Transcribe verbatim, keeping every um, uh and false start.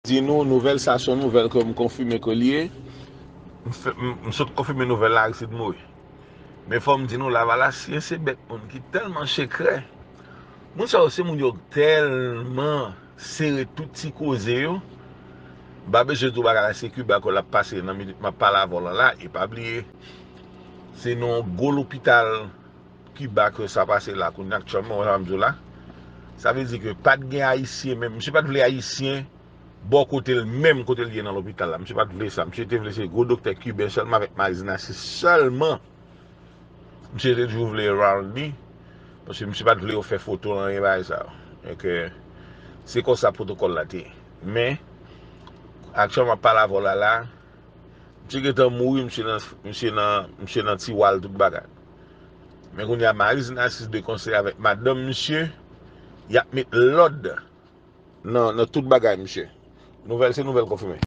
Di nou, nouvèl sa se yon nouvèl ke m konfime ke li ye. M fè- m- m sot konfime nouvèl la, Aristide mouri. Men fò m di nou, Lavalasyen se bèt moun ki tèlman sekrè. Moun sa yo se moun yo tèlman sere tout ti koze yo. M pa bezwen di w bagay la, se Kiba ke l ap pase nan minit m ap pale avè w lan la. E pa bliye, se nan yon gwo lopital Kiba ke sa pase la kounye a aktyèlman, wè sa m di w la. Sa vle di ke pa t gen Ayisyen, menm misye pa t vle Ayisyen bò kote l, menm kote l ye nan lopital la. Misye pa t vle sa. Misye te vle se gwo doktè kiben sèlman avèk Maryse Narcisse sèlman. Misye te toujou vle around li, paske misye pa t vle yo fè foto nan bagay sa yo. Donk, se konsa pwotokòl la te ye. Men, aktyèlman, m ap pale avè w la la, misye gentan mouri, misye nan, misye nan, misye nan tiwa l, tout bagay. Men kounye a, Maryse Narcisse de konsèy avèk madanm misye, y ap met lòd nan, nan tout bagay misye. Nouvèl se nouvèl konfime.